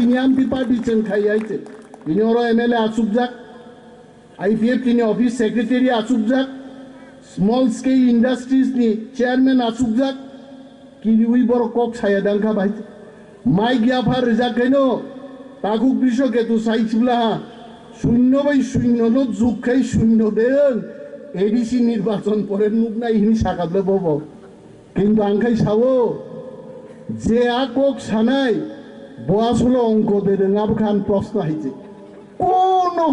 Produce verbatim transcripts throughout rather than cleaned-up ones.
Tini amtwi party chwng khai hai se. Tini oro M L A achukjak, I P F T ni office secretary achukjak, small scale industries ni chairman achukjak, kiriwi borok kok saya dangkha bai. Mike yapha rijak khaino takhuk Brisho Ketu sai sibla ha. Shunyo bai shunyo no jukkhai shunyo de wng A D C nirbachon pore nuknai hini sakable bobo. Kintu ang khai sao, je a kok sanai, bo asole ongko de rwng abo khan proshno hai se. Kono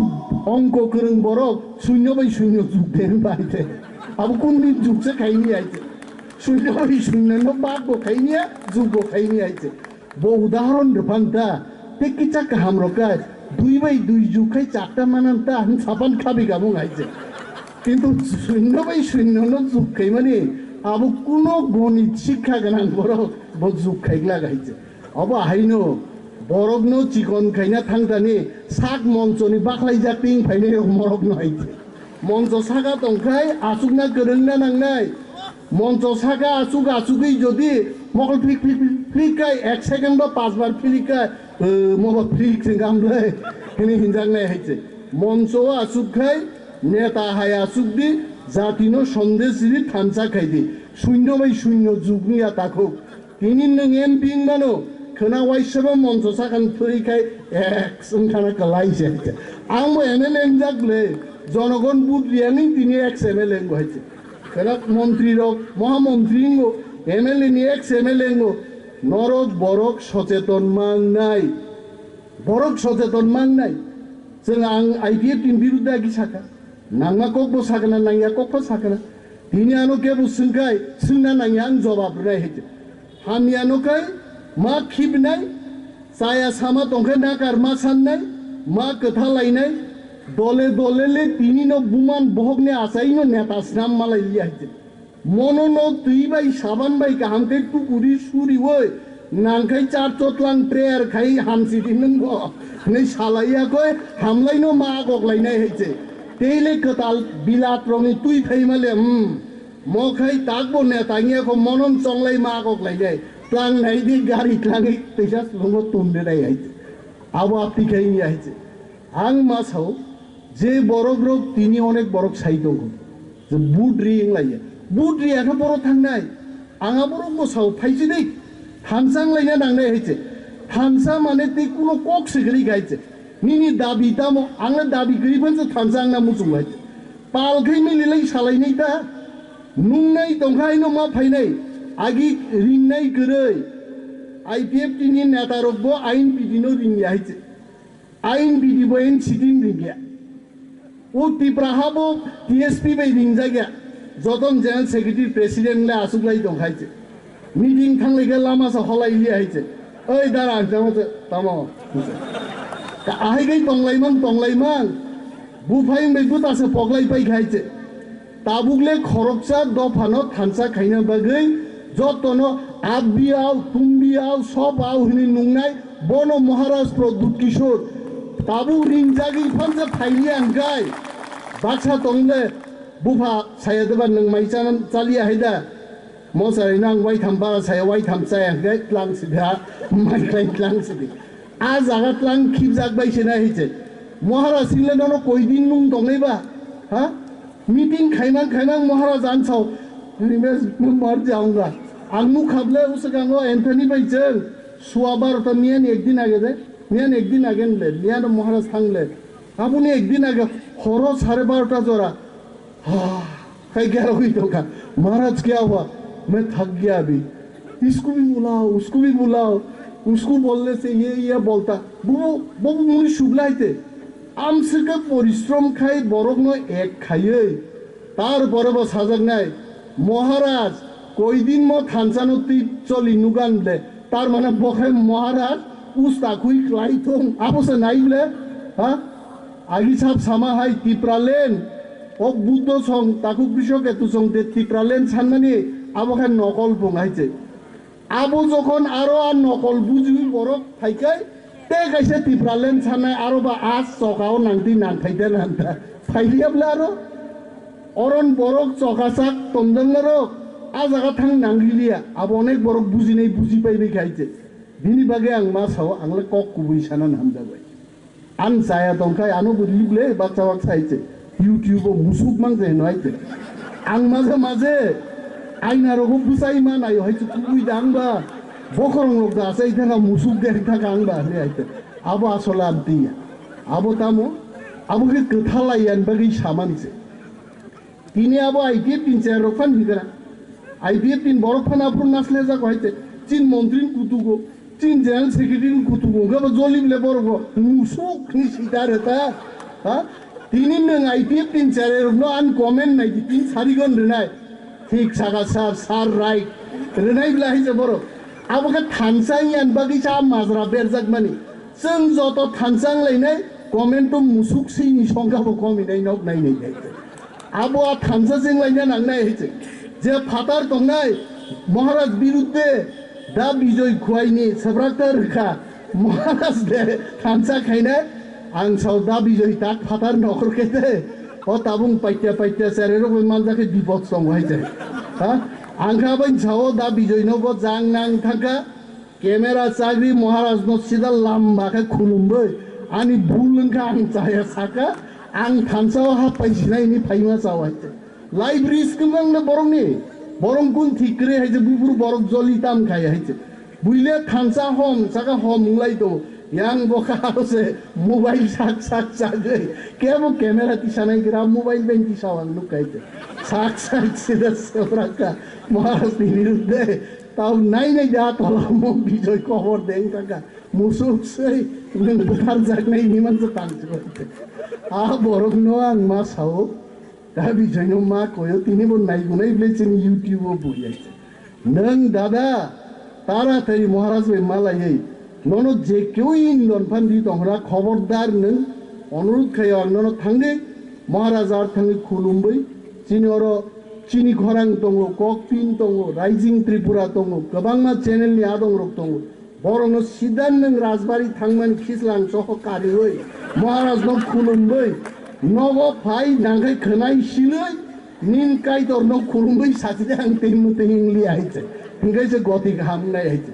ongko kwrwng borok shunyo bai shunyo jukde wng bai te. Abo kun din jukse khaini hai se. Shunyo bai shunyo no bak bo khaini ya, juk bo khaini hai se. Bo udahoron rwphang ta, tei kisa kaham rok khe dui bai dui jukkhai chakta manan ta hwn sapan khabi kamung hai se. Kintu shunyo bai shunyo no jukkhai mani abo kuno gonit shikha gwnang borok bo jukkhai glak hai se. Obo haino borokno chikon khaina thangtani sak monchoni bakhlaijak ting phainai rok morokno hai se. Moncho saka tongkhai achukna kwrwngna nangnai. Moncho saka achuk achugwi jodi mokol phlik phlik phlik phlik khai ek second ba pas bar phlik khai, eh, moba phlik se gamble hini hinjaknai hai se. Moncho o achuk khai neta hai achuk di, jatino sondesh ri thansa khai di. Shunyo bai shunyo jugni ya takhuk. Tini nwng M P wng mano, khwna waisaba moncho sakhan phwrwi khai ex wngkhana kwlai se hai se. Ang bo M L A wngjak le, jonogon vote riyani tini ex M L A wngo hai se. Khwna montri rok, mohamontri wngo, M L A ni ex M L A wngo. Norok borok socheton mangnai. Borok socheton mangnai. Chwng ang I P F T ni birudde agi sakha. Nangma kok bo sakha na, nangya kok bo sakha na. Tini ano kebo swngkhai, swngna nangya ang jobab rwnai hai se. Hamya no khai ma khibnai, chaya sama tongkhe nakar ma sannai, ma kwtha lainai, dole dole le tini no buman bohok ni achai no neta snam malai liya hai se. Mono no twi bai saban bai kaham khe tukuri suriwi nangkhai char chotlang prayer khai hamsi di nwng bo. Hwnwi salaiya koi hamlai no ma agok lainai hai se. Tei le kwtal bilat rokni twi phaima le, hmm. Mo khai tak bo neta wngya kho monon chonglai ma agok lainai. Tlang nai di gari tlangwi teisa slungo tum de nai hai se. Abo apti khai wngya hai se. Ang ma sao, je borok rok tini onek borok sai tongo, je vote ri wng laiya. Vote ri ya khe borok thangnai. Ang a borok bo sao, phai si dei. Thansa wng laina nangnai hai se. Thansa mane tei kuno kok se kwrwi khai se. Nini dabi tamo, ang le dabi kwrwi phan se thansa wngna muchung hai se. Pal khai mili lai salai nai ta. Nungnai tong kha haino ma phainai. Agi ringnai kwrwi. I P F T ni neta rok bo ain bidi no ringya hai se. Ain bidi bo en sitin ringya. O Tipra ha bo T S P bai ringjakya. Joton General Secretary President le asuk lai tong khai se. Meeting thang lai khe lama sa holai li hai se. Oi dara ang tamo se, tamo. Ka ahai kai tong lai mang, tong lai mang. Buphai bai buta se pok lai pai khai se. Tabuk le khoroksa dopha no thansa khaina bagwi joto no abbi ao, tumbi ao, sob ao hwnwi nungnai bono Maharaj Pradyut Kishore. Tabuk ringjagwi phansa phaili ang kai. Baksa tong le bupha saya deba nwng mai chana chaliya hai da. Mosarai nang waitham bara saya waitham chaya hwnkhe tlang sidi ha, mai klai tlang sidi. A jaga tlang khibjak bai se nai hai se. Maharaj hingle nono koi din nung tongnai ba? Ha? Meeting khaimang khaimang Maharaj ansao. Hwnwi mar jaunga. Ang nukha ble uswkango Anthony bai chwng. Suwa barota miyan ekdin age de. Miyan ekdin age nle. Miyan Maharaj thang le. Aboni ekdin age horo sare barota jora. Ha, khai gero hui tongkha. महाराज क्या हुआ? मैं थक गया अभी। इसको भी बुलाओ, उसको भी बुलाओ। उसको बोलने से ये, ये बोलता। Bobo, bobo muni sublai te. Amswkhe porishrom khai borokno ek khaiwi. Tarpore bo sajaknai, Maharaj, koidin mo thansa no twi choli nugan le. Tar mane bo khai Maharaj, usta khui klai thung. Abo se nai le, ha? Agi sap sama hai Tipraland, o Buddho song, takhuk Brisho Ketu song de Tipraland sanmani abo khe nokol bung hai se. Abo jokhon aro a nokol bujiwi borok phaikai, te kaisa Tipraland sanai aro ba a chokao nangtwi nangthai de nangta. Phailiya bwle aro oron borok choka sak tongdang norok a jaga thang nangliya. Abo onek borok bujinai buji paibai khai se. Bini bagwi ang ma sao, ang le kok kubui sanani hamjak bai. Ang chaya tongkhai, ano bo lible baksa baksa hai se. YouTube o musuk mang se hino hai se. Ang maje maje aina rogo bwsai ma naio hai se, kubui da ang ba. Bokhorong rok da asai thaka musuk de thaka ang ba hini hai se. Abo asole ang tiya. Abo tamo, abo khe kwthalai yan bagwi samani se. Tini abo I P F tin chair rok phan hikra. I P F tin borok phan aphuru naslejak hai te. Chin montri ni kutugo, chin general secretary ni kutugo, hwnkhe bo joli bile borok bo musuk ni sita reta. Ha? Tini nwng I P F tin chair rok no an comment nai di, tin sari gon rinai. Thik saka sir, sir right. Rinai bile hai se borok. Abo khe thansa yan bagwi sa majra berjak mani. Chwng joto thansa wng lainai, comment o musuk sini songkha bo komi nai nok nai nai nai. Abo a thansa chwng laina nang nai hai se. Je phatar tong nai, Maharaj birudde, da Bijoy Khuaini, Sabrakta Rwkha, Maharaj de thansa khainai, ang sao da Bijoy tak phatar nokhor khe de, o tabung paitya paitya chare rok bai manjak khe bipod song hai se. Ha? Ang kha bai sao da Bijoy no bo jang nang thangkha, Camera chagri Maharaj no sida lamba khe khulumbai, ani bul wngkha ang chaya saka, ang thansa o happai sinai ni phaima chao hai se. Life risk wng na borok ni, borok gun thik kre hai se, bufuru borok joli tam khai hai se. Buile thansa hom, saka hom wng lai tongo. Yang bo kha aro se mobile sak sak chagwi. Kebo camera tisa nai gra mobile bai tisa ang nuk kai se. Sak sak sida Sabrakta Maharaj ni birudde. Tau nai nai da tola mo Bijoy kobor deng taka. Musuk sei nwng bwtharjaknai hinwi mansa tang se. A borok no ang ma sao. Da Bijoy no ma koyo tini bo nai gunai ble chini YouTube o buya. Nwng dada taratari Maharaj bai malaiwi nono je keu in don phan di tongra khobordar nwng onurud khayo ang nono thangdi Maharaj ar thangwi khulumwi chini oro chini khorang tongo, Kokpin tongo, Rising Tripura tongo, kwbangma channel ni adong rok tongo. Borokno sidan nwng Rajbari thangmani khislang soho kariwi Maharajno khulumwi nogo phai nangkhai khwnai silwi nin Kaitorno khulumwi sachide ang tengmo tengli hai se. Hingkai se goti kaham nai hai se.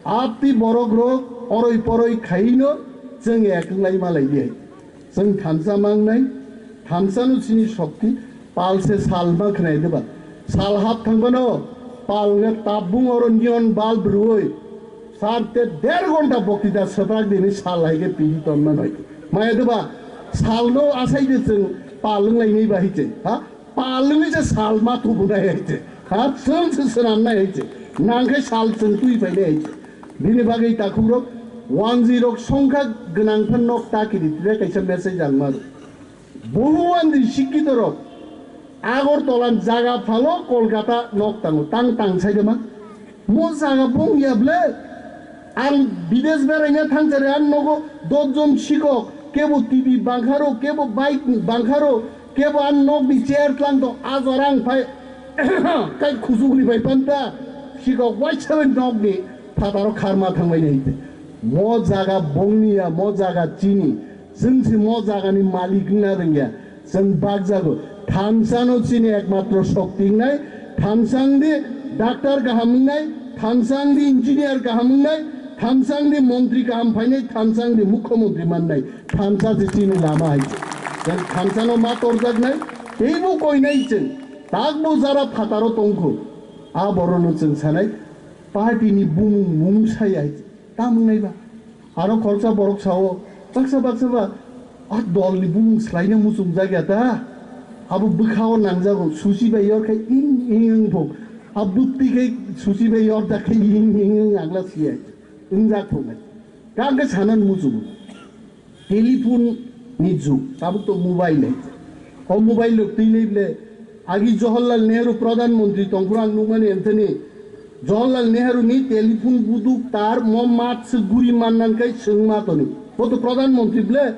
Apti borok rok oroi poroi khaino chwng ek wnglai malai di hai. Chwng thansa mangnai, thansano chini shokti, pal se sal ma khwnai diba? Sal hap thangmano, pal wngkha tabung oro neon bulb rwui, sar te der ghonta boktita swprak dini sal hai khe pidi tonma noi. Maya diba? Salno asai de chwng pal wnglainai ba hai se, ha? Pal wngwi se sal ma tubunai hai se, ha? Chwng se swnamnai hai se, nang khe sal chwng twi phainai hai se. Bini bagwi takhukrok wanjwi rok songkha gwnang phan nok ta kiri tire kaisa message ang maro. Bohu wanjwi sikkitorok Agartala jaga phalo Kolkata nok tango tang tang sai de ma. Mo jaga bong ya ble. Ang bidesh beraina thangchare ang nogo dot jon sikok kebo T V bangkharo kebo bike bangkharo kebo ang nokni chair tlang tong ajor ang phai kai khusugni bai panta sikok waisa bai nokni phataro kharma thangbai nai. Mo jaga bongni ya, mo jaga chini. Chwng se mo jagani malik wngna rwngya. Chwng bakjago. Thansano chini ekmatro shokti wngnai. Thansa wngdi doctor kaham wngnai. Thansa wngdi engineer kaham wngnai. Thansa wngdi montri kaham phainai. Thansa wngdi mukhyamantri mannai. Thansa se chini lama hai se. Chwng thansano ma torjaknai. Teibo koinai chwng. Takbo jara phataro tongkho. A borokno chwng sanai. Party ni bumung mung saya hai se. Tamung nai ba. Aro khoroksa borok sao, baksa baksa ba, a dol ni bumung swlaina muchung jak ya ta. Abo bwkhao nangjago, susi bai yor khe ing ing ing phung. A bwtwi khe susi bai yor jak khe ing ing ing agla siya. Wngjak phung nai. Kang khe sanan muchungo. Telephone ni jug, tabuk to mobile hai. O mobile rok twi lai ble, agi Jawaharlal Nehru Pradhan Mantri tongphuru ang nukmani Anthony, Jawaharlal Nehru ni telephone buduk tar mo mat se guri mannan kai swng ma toni. Bo to Pradhan Mantri ble,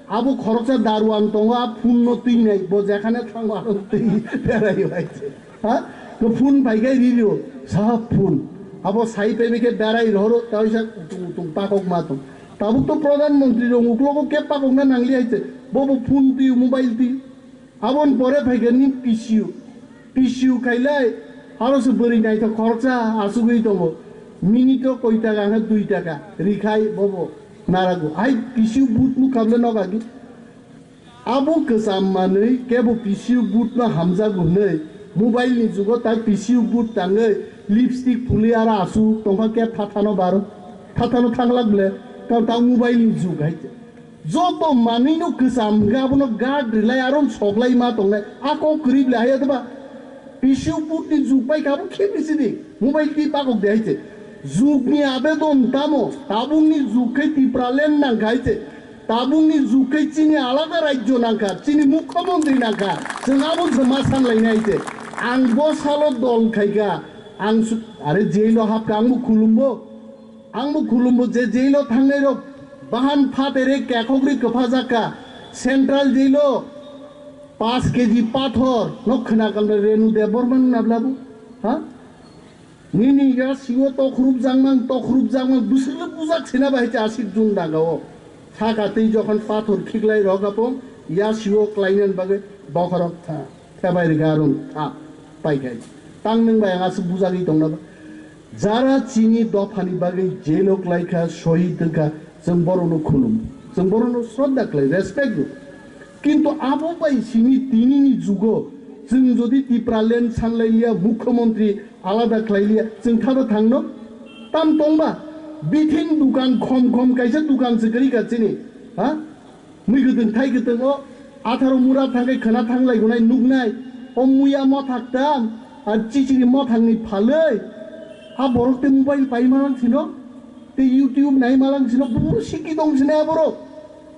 abo khoroksa daruan tongo, a phone no twi nai, bo jekhane thango aro twi berai bai. Ha? Ko phone bai kai ri rio, sa phone. Abo sai pe ke berai roro, ta sa utung utung pakok ma tong. Tabuk to Pradhan Mantri rong uklogo ke pakok na nangli hai se. Bo bo phone twi, mobile twi. Abon pore phai ke ni P C U. P C U khailai, aro se bwrwi naithok khoroksa asugwi tongo. Minute o koi taka hwnkhe dui taka rikhai bobo narago. Hai P C U vote no kable nok agi. Abo kwcham manwi kebo P C U vote no hamjago hwnwi mobile ni jugo tak P C U vote tangwi lipstick phulwi aro aswk tongkha khe thathano baro. Thathano thanglak ble, tang tang mobile ni jug hai. Joto manwi no kwcham hwnkhe abono guard rwlai aro soklai ma tongnai. A kok kwrwi ble hai ya doba. P C U vote ni jug bai kha bo khe bisi di. Mobile twi bakok de hai se. Jug ni abedon tamo? Tabuk ni jug khe Tipraland nang kha hai se. Tabuk ni jug khe chini alada rajyo nang kha, chini mukhyamantri nang kha. Chwng abo se ma san lai nai hai se. Ang bo salo dol khai kha. Ang su-, are jail o hap kha, ang bo khulum bo. Ang bo khulumbo je jail o thangnai rok bahan phatere kekhogri kwpha jakka central jail o paanch K G pathor no khwna kamle Renu Debbarma no nablabo ha nini ya siwo tokhrup jangmang tokhrup jangmang bwswkle bujak sina bahai cha asik jung daga o saka tei jokhon pathor khiklai rok apong ya siwo klainan bagwi bokhorok tha thebai rwga rung tha paikhai tang nwng bai ang aswk bujagwi tongna ba Jara chini dophani bagwi jail o klaikha, sohid wngkha, chwng borokno khulum, chwng borokno shraddha khlai, respect rw. Kintu abo bai simi tinini jugo chwng jodi Tipraland sanlailiya, mukhyamantri alada khlailiya, chwng thada thangno? Tam tongba? Bithing dukan khom khom kaisa dukan se kwrwi ka chini, ha? Mui kwtwng thai kwtwng o atharo mura thangkhe khwna thanglai gonai nuknai. O muya mothak tam ar chichiri mothangni phalwi. A borok tei mobile pai malang sino, tei YouTube nai malang sino, buburu siki tong sini a borok.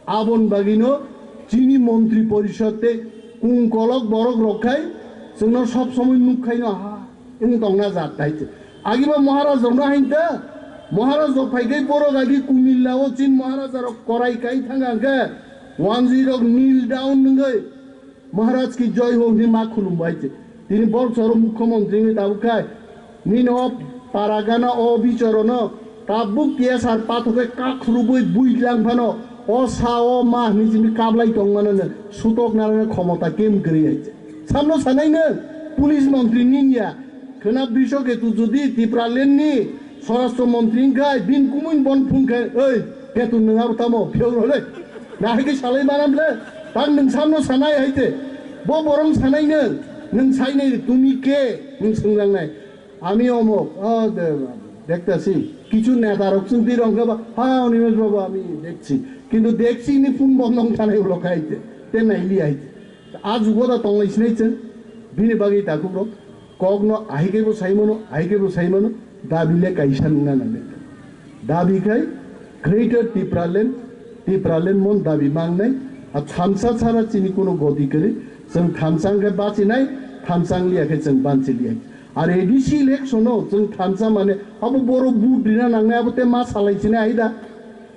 Abon bagino chini montri porishod tei kung kolok borok rok khai chwngno sob somoi nuk khaino ha. Wng tongna jat hai se. Agiba Maharaj rokno hain ta. Maharaj rok phai kai borok agi kumilla o chin Maharaj rok korai kai thang ang khe. Wanjwi rok kneel down nungwi Maharaj ki joy ho hwnwi ma khulum bai se. Tini bor choro mukhyamantri wngwi tabuk khai. Nini o paragana o bichorono tabuk T S R pathokhe kakhurubwi buitlang phano o sa o ma hwnwi chini kablai tongmano sutok narwkna khomota kem kwrwi hai se. Samno sanai nwng, police montri ninya, khwna Brisho Ketu jodi Tipraland ni Swarashtra montri wngkha, bin kumui bon phun khe, "Oi, Ketu nwng abo tamo phiyok rw le? Nahai khe salai manam le, tang nwng samno sanai hai te, bo borong sanai nwng, nwng sainai tumi ke?" nwng swngjaknai. Ami omok, o de-, dektasi, kichu neta rok chwng twi rong khe ba, "Ha, Animesh babu, ami dekchi." Kintu dekchi ni phun bondong thanai ulo khai te, te nai li hai te. A jugo da tonglai sinai chwng, bini bagwi takhuk rok, kokno ahikhe bo sai mano, ahikhe bo sai mano, dabi le kaisa wngna nang le. Dabi khai Greater Tipraland, Tipraland mon dabi mangnai, a thansa sara chini kuno goti kwrwi, chwng thansa wngkhe bachinai, thansa wngliya khe chwng banchi liya. Ar A D C election o chwng thansa mane abo boro vote rina nangnai abo te ma salai sinai aida.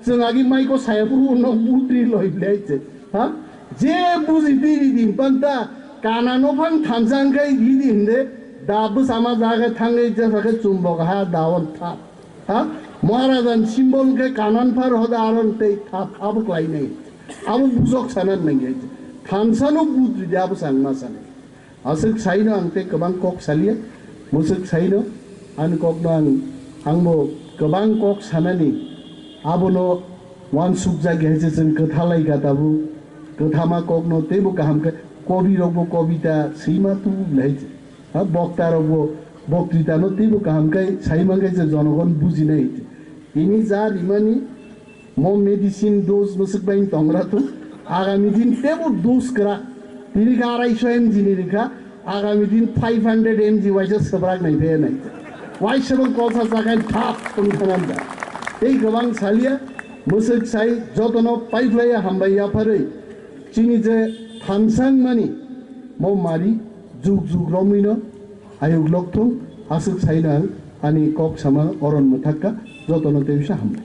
Chwng agi maiko saya phuru uno butri loi blai se. Ha? Je buji di di di panta kana no phang thansa ang kai di di hinde da bwsama jaga thangai jasa khe chumbok ha da on thap. Ha? Maharajan symbol khe kanan phar hoda aron tei thap abo klai nai. Abo bujok sanan nang gai. Thansa no butri di abo sang ma sanai. Aswk saino ang tei kwbang kok saliya, mwswk saino ani kokno ang, angbo kwbang kok sanani abono uansukjak hai se chwng kwthalai kha tabuk, kwthama kokno teibo kaham khe kobi rokbo kobita swima tubu hai se, ha, bokta rokbo boktritano teibo kaham khe sai man khe se jonogon bujinai hai se. Tini ja rimani Mo medicine dose bwswk bai tongra tu. Agami din tebo dose kwrak. Tini kha arai so M G ni rikha. Agami din five hundred M G waisa swbrak nai phe nai. Waisa bang kosa sakai thap tong thanan da. Tei kwbang salia mwswk sai jotono paiphlaiya hambai yapharwi. Chini je thansang mani mo mari juk juk romwino ayuk lokthung aswk saino ang ani kok sama oron mwthakka jotono tei bisa hambai.